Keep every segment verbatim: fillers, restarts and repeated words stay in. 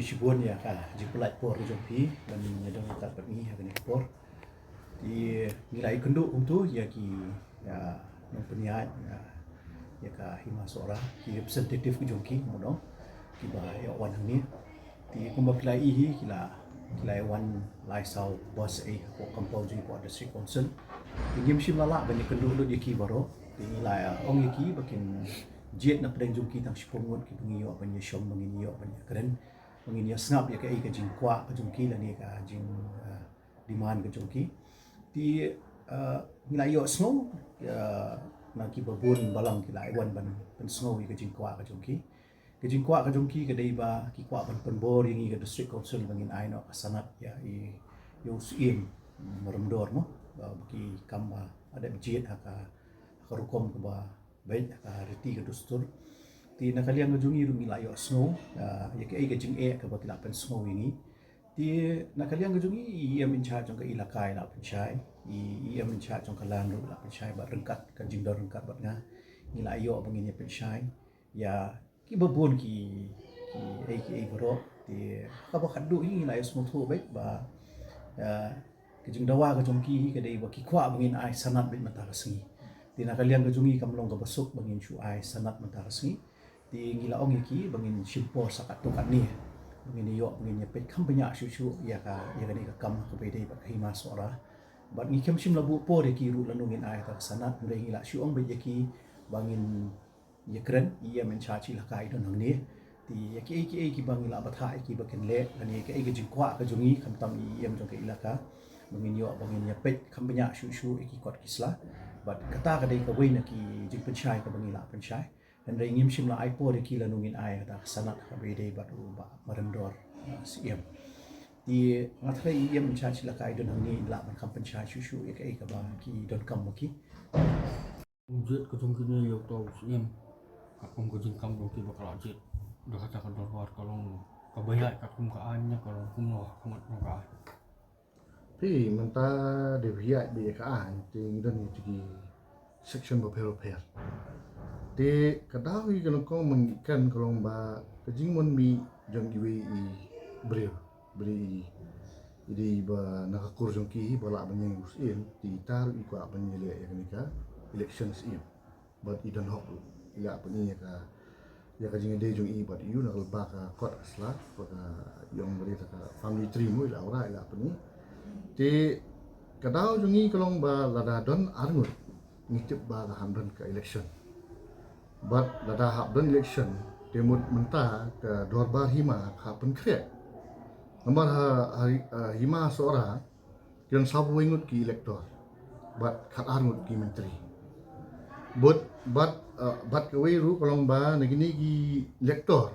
Shibun ïa ka jingpynlait por ka jong phi ban ïadon ryngkat bad ngi ha kane ka por. Te ngi la ïakynduh kumtu ïa ki, ïa nongpynïaid, ïa, ïa ka Hima Sohra, ki representative ka jong ki, mo dong, kiba ïa wan hangne. Te kumba phi la ïohi, ki la, ki la wan lai saw bus, eh, hapoh compound jong ki, hapoh District Council. Te ngim shym la lah ban ïakynduh lut ïa ki baroh. Te ngi la ong ïa ki ba kin jied na pdeng jong ki tang shiphew ngut kiba ngi ïoh ban ïashong, ba ngin ïoh ban ïakren, ba ngin ïasngap ïa kaei ka jingkwah ka jong ki lane ka jing, ah, demand ka jong ki. Te, ah, ngi la ïohsngew, ah, na kiba bun balang ki la wan ban pynsngew ïa ka jingkwah ka jong ki. Ka jingkwah ka jong ki ka dei ba ki kwah ban pynbor ïa ngi ka District Council ba ngin ai noh ka sanad ïa i, ïa u Syiem Maryamdor mo. Ba, ba ki kam ba la dep jied ha ka, ha ka rukom kaba beit, ha ka riti ka dustur. Te na ka liang ka jong ngi ruh ngi la ïohsngew, ah, ïa kaei ka jingeh kaba ki la pynsngew ïa ngi. Te na ka liang ka jong ngi, i EM in charge jong ka elaka i la pynshai, i EM in charge jong ka Land ruh i la pynshai, bad ryngkat ka jingdon ryngkat bad nga, ngi la ïoh ba ngin ïa pynshai ïa kiba bun ki, ki, ei, ki, ei baroh. Te kaba khatduh hi ngi la ïohsngew thuh beit ba, ah, ka jingdawa ka jong ki hi ka dei ba ki kwah ba ngin ai sanad beit mynta ka sngi. Te na ka liang ka jong ngi kam long kaba suk ba ngin shu ai sanad mynta ka sngi. Te ngi la ong ïa ki ba ngin shim por sa katto katne ba ngin ïoh, ba ngin ïa peit kham bniah shuh shuh ïa ka, ïa kane ka kam kaba ïadei bad ka Hima Sohra. Bad ngi khlem shym la buh por ïa ki ruh lano ngin ai kata ka sanad, hynrei ngi la shu ong beit ïa ki ba ngin ïakren, i EM in charge elaka i don hangne. Te ïa kiei kiei kiba ngi la bthah ïa ki ba kin leh, lane ïa kaei ka jingkwah ka jong ngi khamtam i EM jong ka elaka, ba ngin ïoh, ba ngin ïa peit kham bniah shuh shuh ïa ki kot ki sla. Bad kata ka dei kawei na ki jingpynshai kaba ngi la pynshai. Hynrei ngim shym la ai por ïa ki lano ngin ai kata ka sanad kaba ïadei bad u Bah Maryamdor, ah, Syiem. Te nga tharai i EM in charge elaka i don hangne, i lah ban kham pynshai shuh shuh ïa kaei kaba ki donkam ma ki. Jied ka jong kine ïa uta u Syiem, katkum ka jingkam jong ki ba ka la jied da kata ka dorbar, ka long kaba ïaid katkum ka aiñ ne ka long kumno ha khmat jong ka aiñ? Phi, mynta dei phi ïaid beit ïa ka aiñ, te ngi don ïa ki section bapher bapher. Te ka daw hi ka nyngkong ba ngi kren ka long ba ka jingmut mih jong iwei i briew, briew i, i dei ba na ka kur jong ki hi ba lah ban ïeng u Syiem, te ita ruh i kwah ban ïaleh ïa kane ka election Syiem. Bad i don hok ruh, i lah pyni ïa ka, ïa ka jingïadei jong i bad ïa u na ka lypa ka kot ka sla, ba ka ïong bad ïa ka family tree mo, i la wanrah, i lah pyni. Te ka daw jong ngi ka long ba lada don arngut, ngi tip ba ka hap don ka election. Bad lada hap don election, te mut mynta ka dorbar hima ka hap pynkhreh. Namar ha, ha, ha Hima Sohra, ki don sawphew wei ngut ki elector, bad khatar ngut ki myntri. Bad, bad, eh, bad kawei ruh ka long ba na kine ki elector,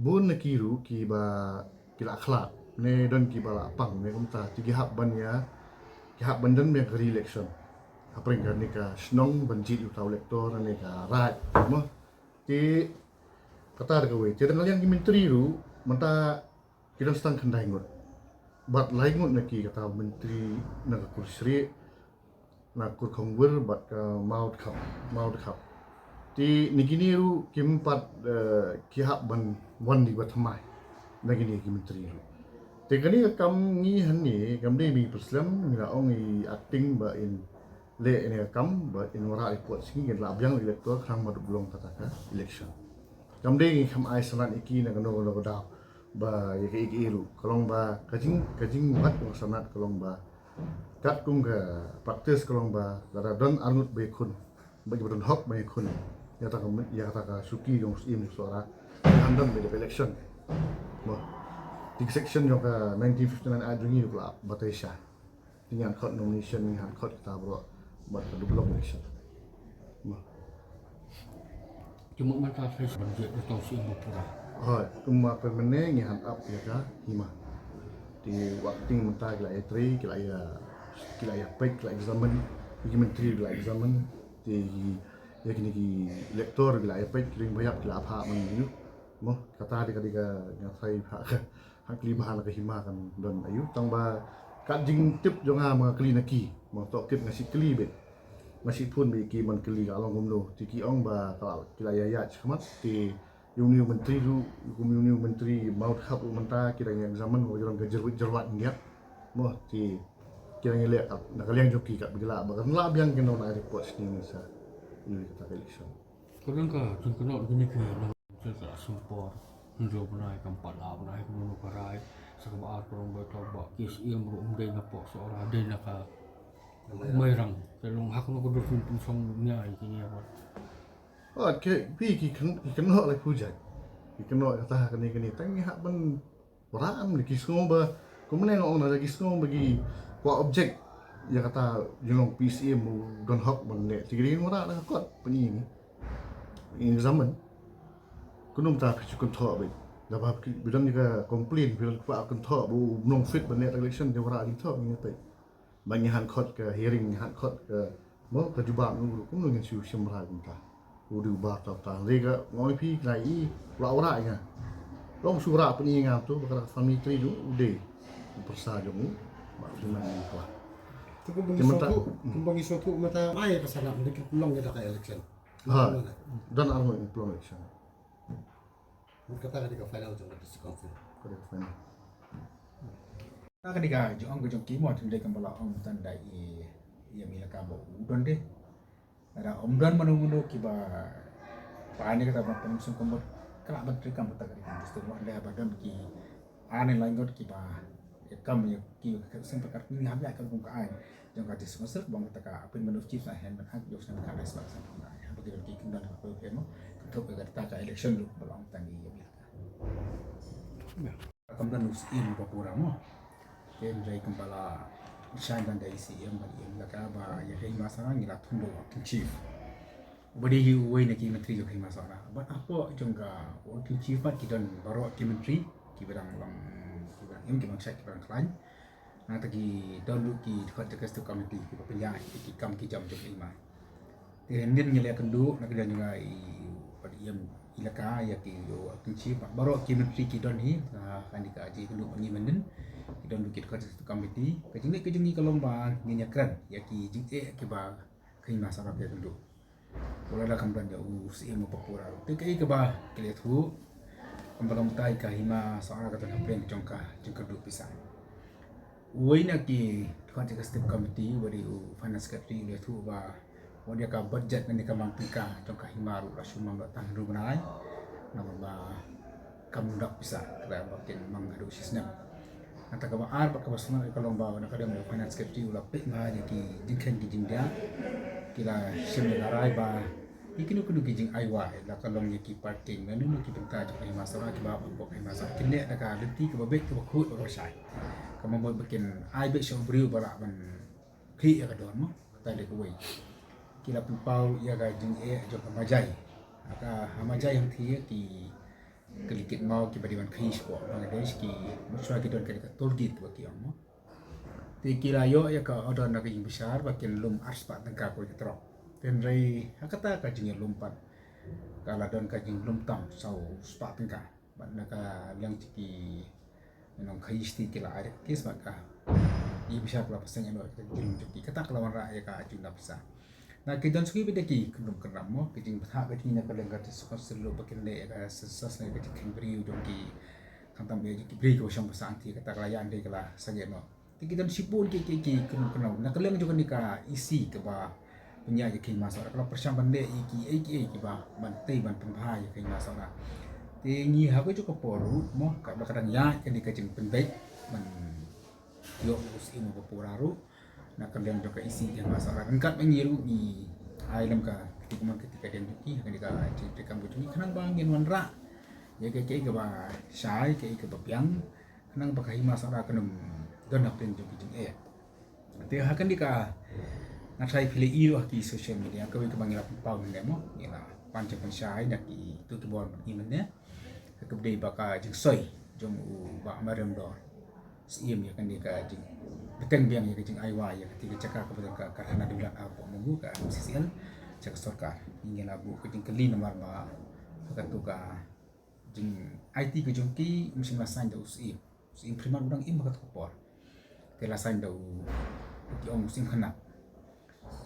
bun na ki ruh kiba ki la khlad, ne don kiba la pang, ne kumta, te ki hap ban ïa, ki hap ban don ïa ka re-election hapdeng kane ka shnong ban jied ïa uta u elector ne ka raid, mo. Te kata dei kawei. Te na ka liang ki myntri ruh, mynta ki don tang khyndai ngut. Bad lai ngut na ki kata u myntri na ka kur Shrieh, na ka kur Khongwir bad ka Mawdkhap, Mawdkhap. Te na kine ruh kim pat, eh, ki hap ban wan dei ba thymmai na kine ki myntri ruh. Te kane ka kam ngi hangne kam dei ba ngi pyrslem, ngi la ong i acting ba in leh ïa kane ka kam, ba in wanrah report sha ngi, ngin lah biang elector khnang ba dup long kata ka election. Kam dei ngi kham ai sanad ïa ki na kano kano ka daw ba ïa kaei kaei ruh. Ka long ba ka jing, ka jingbat ka sanad ka long ba katkum ka practice ka long ba lada don arngut ba ïakhun, ba ki ba don hok ba ïakhun ïa kata ka, ïa kata ka shuki jong u Syiem Sohra, kan don ba ïa ka election. Mo. Te ka section jong ka nineteen fifty-nine Act jong ngi ruh ka la batai sha. Te ngi hap khot nomination, ngi hap khot kita baroh bad ka duh block election. Mo. Te mut mynta phase ban jied da u Syiem ba pura. Hooid, kumba phi mynne ngi hand up ïa ka hima. Te u acting mynta ki la ïatrei, ki la ïa, ki la ïa peit, ki la examine, ki myntri ki la examine. Te ïa kine ki elector ki la ïa peit, ki ring ba ïap ki la phah man ïa u. Mo, kata dei ka, dei ka, nga tharai ha ka, ha kli ba ha la ka hima kan don aïu. Tang ba ka jingtip jong nga ma nga kli na ki. Mo, tohkit nga shu kli beit. Nga shu phone beit ki ban kli ka long kumno. Te ki ong ba ka la, ki la ïa ïaid shakhmat. Te Ïa une u myntri ruh, kum ïa une u myntri Mawkhap ruh mynta ki dang ïa examine, wa ki dang ka jyrwit jyrwat ngiat. Mo, te ki dang ïa leh kat na ka liang jong ki kat ba ki lah, ba kan lah biang ki nongai report shisien sa ïa kata ka election. Ka dang ka jingkynnoh kine ki nong sa sa sumpor. Hynriew bnai, kam pat lah bnai, kumno ka rai. Sa kaba ar ka long ba ka ba ki siem ruh um dei na pok Sohra, dei na ka Mairang. Ka long hak no ka dur pun pun song nia kine ba. Oh, ke, phi ki kyn-, ki kynnoh la phu jait. Ki kynnoh kata kane kane. Tang ngi hap ban wanrah, ne ki sngew ba, kumne nga ong na ki sngew ba ki kwah object ïa kata, ïa long P C M u don hok ban leh. Te ki dei wanrah na ka kot, pynïeng. Examine. Kumno mynta phi shu kynthoh beit. Lada phi, phi don ïa ka complain, phi don kwah kynthoh ba u nongfit ban leh election, te wanrah kynthoh ngi peit. Ba ngi hap khot ka hearing, ngi hap khot ka, mo, ka jubab ngi ruh, kumno ngin shu shim bha kumta. U dei u bar ta ta. Hynrei ka, nga ong ïa phi, la i, la wanrah ïa nga. Long shu wanrah pynïeng ïa nga to, ba ka family tree jong u dei u pyrsa jong u. Ba u dei man ïa u. Te kumba ngi sngewthuh, kumba ngi sngewthuh mynta, ai ka sanad, ngi long ïa ka election. Ha, don arngut ngi pynlong election. Kata ka dei ka final jong ka district council. Ka dei ka final. Ka dei ka jong ka jong ki mo, tang dei kam ba la ong tang da i, i ïa mi la ka ba u don de. Lada um don mano mano kiba pan ïa kata ba pynlong sum kam ba ka la ban treikam kata ka dei ka district, wa da ba don ki ar ne lai ngut kiba ïa kam ïa ki ka seng pakat ni hap ïa ka kum ka ai. Jong ka district council, bang kata ka appointment of chief la hen ban ak jong seng ka dai sbak seng ka ai. Haba ki don ki kyndon ka poi poi mo. Ka thok ka kata ka election ruh ba long tang ïa ïa ka. Kam don u siem ba pura mo. Ken rai kam ba la shine tang da i siem ba ïa la ka ba ïa ka Hima Sohra ngi la thung da u acting chief. Uba dei hi uwei na ki myntri jong ka Hima Sohra. Bad hapoh jong ka acting chief bad ki don baroh ki myntri kiba dang long kiba dang im kiba dang shait kiba dang khlaiñ. Nangta ki don ruh ki dkhot jong ka executive committee kiba pynïaid ïa ki kam ki jam jong ka Hima. Te hynnin ngi la ïakynduh na ka liang jong ka i, pat ïa i laka ïa ki acting chief bad baroh ki myntri ki don hi, ha kane ka jingïakynduh ba ngi mynnin. Ki don ruh ki dkhot jong ka executive committee. Ka jingleh ka jong ngi ka long ba ngin ïakren ïa ki jingeh kiba ka Hima Sohra ka ïakynduh. Wat la kam don ïa u siem u ba pura ruh. Te kaei kaba ki la ïathuh, kam ba kam tai ka Hima Sohra ka don hapdeng jong ka jingkyrduh pisa. Uwei na ki dkhot jong ka executive committee uba dei u finance secretary u la ïathuh ba wat ïa ka budget ne ka mang tyngka jong ka Hima ruh la shu mang da tang hynriew bnai. Namar ba kam dap pisa, kata ba kin mang haduh shi snem. Kata kaba ar bad kaba sngewbha ka long ba na ka liang u finance secretary u la peit bha ïa ki jingkheiñ ki jingdiah. Ki la shim ïa ka rai ba ïa kino kino ki jingai wai, la ka long ïa ki parking, lane ki bynta jong ka Hima Sohra kiba hap hapoh ka Hima Sohra kin leh da ka lynti kaba beit kaba khuid kaba shai. Kaba mut ba kin ai beit sha u briew ba lah ban khlieh ïa ka dor mo. Kata dei kawei. Ki la pynpaw ïa ka jingeh jong ka Majai. Ha ka, ha Majai hangthie ki, ki kit maw kiba dei ban khaii shapoh Bangladesh ki, mynshuwa ki don ka dei ka toll gate ba ki ong mo. Te ki la ïoh ïa ka order na ka ïing bishar ba kin lum arspah tyngka kawei ka trok. Te hynrei ha kata ka jingïalum pat ka la don ka jinglum tam saw spah tyngka. Bad na ka liang jong ki nongkhaii state ki la ai case bad ka ïing bishar ka la pynshai ïa ka jingim jong ki, kata ka la wanrah ïa ka jingdap pisa. Na ki don suki bad ki kyndrum kynram mo, ki jingbthah bad ki na ka liang ka district council ruh ba kin leh ïa ka census ne ka jingkheiñ briew jong ki, khamtam ïa ki briew kiba shong ba sangti, kata ka la ïa dei ka la sangeh mo. Te ki don shibun ki, ki, ki kyndrum kynram. Na ka liang jong kane ka E C kaba pynïaid ïa ka Hima Sohra ka la pyrshang ban leh ïa kiei kiei kiba ban tei ban pynbha ïa ka Hima Sohra. Te ngi ha ka jong ka por ruh mo, kaba ka dang ïaid kane ka jingpynbeit ban ïoh u siem u ba pura ruh. Na ka liang jong ka E C ka Hima Sohra ryngkat bad ngi ruh ngi ai lem ka kti kumne ka kti ka dieng jong ki ha kane ka jingtrei kam jong ki khnang ba ngin wanrah ïa kiei kiei kiba shai, kiei kiba biang. Khnang ba ka Hima Sohra kan ym don hapdeng jong ki jingeh. Te ha kane ka, nga tharai phi la ïohi ha ki social media kawei kaba ngi la pynpaw mynne mo, ngi la pan jingpynshai na kito ki bor ngi mynne. Kaba dei ba ka jingsoi jong u Bah Mariam Dor, siem ïa kane ka jing, bteng biang ïa ka jingai wai ïa kata ka jaka kaba don ka karkhana Dimlak hapoh Mawngu ka M C C L, jaka sorkar. Ngi la buh ka jingkylli namar ba ha kato ka jing-aiti ka jong ki, um shym la sign da u Syiem. U Syiem Prima u dang im ha kato ka por. Te la sign da u, ki ong u Syiem Khynnah.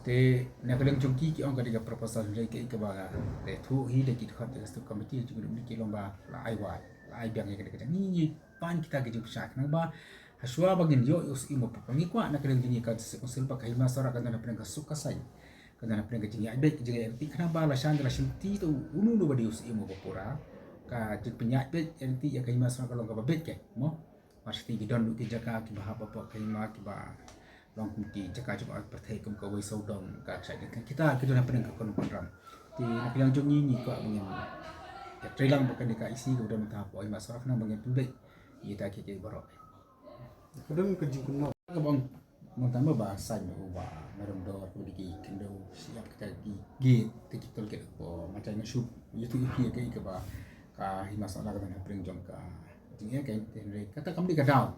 Te na ka liang jong ki, ki ong ka dei ka proposal hynrei kaei kaba la ïathuh hi da ki dkhot jong ka Executive Committee, jong ki long ba la ai wai, la ai biang ïa ka dei ka jong ngi, ngi pan kita ki jingpynshai khnang ba hashwa ba ngin ïoh ïa u Syiem u ba pura, ngi kwah na ka liang jong ngi ka District Council ba ka Hima Sohra kan don hapdeng ka suk ka saiñ, kan don hapdeng ka jingïaid beit, ka jingïaid ryntih, khnang ba la shang ka la shimti, to unu unu ba dei u Syiem u ba pura, ka jingpynïaid beit ryntih ïa ka Hima Sohra ka long kaba beit, ka mo. Mar shu ki don ki jaka kiba hap hapoh ka hima kiba long kum ki jaka jong ka pyrthei kum ka Wei Sawdong, ka Shah Jan Thain, kita ki don hapdeng ka Kon Pynram. Te na ka liang jong ngi, ngi kwah ba ngin ïatreilang bad kane ka E C kaba don mynta hapoh Hima Sohra khnang ba ngin pynbeit ïa kita kiei kiei baroh. Ka don ka jingkynmaw kaba ong mynta ma ba saiñ uba nongrim dor, kaba dei ki khyndew shyiap, kita ki gate, kita ki toll gate, ko ma jai nga shu ïathuh ïa phi ïa kaei kaba ka Hima Sohra ka don hapdeng jong ka jingeh, ka, te hynrei kata kam dei ka daw.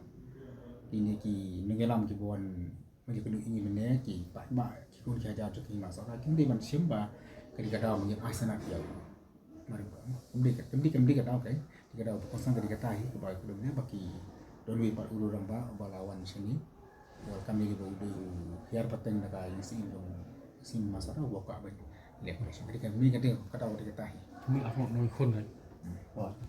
Kine ki nongïalam kiba wan ban ïakynduh ïa ngi mynne, ki paidbah, ki khun ki hajar jong ka Hima Sohra, kim dei ban shim ba ka dei ka daw ba ngin ai sanad ïa u. Mar ba kam dei ka, kam dei, kam dei ka daw, ka dei ka daw ba kongsan, ka dei kata hi kaba kylli mynne ba ki don uwei pat u rangbah uba la wan shane. Welcome ïa ki ba u dei u hiar pateng da ka ïing syiem jong, ïing syiem Hima Sohra, uba kwah ban leh operation. Ka dei ka, ka dei ka daw, ka dei kata hi. Kmie arngut nongkhun, right? Hmm.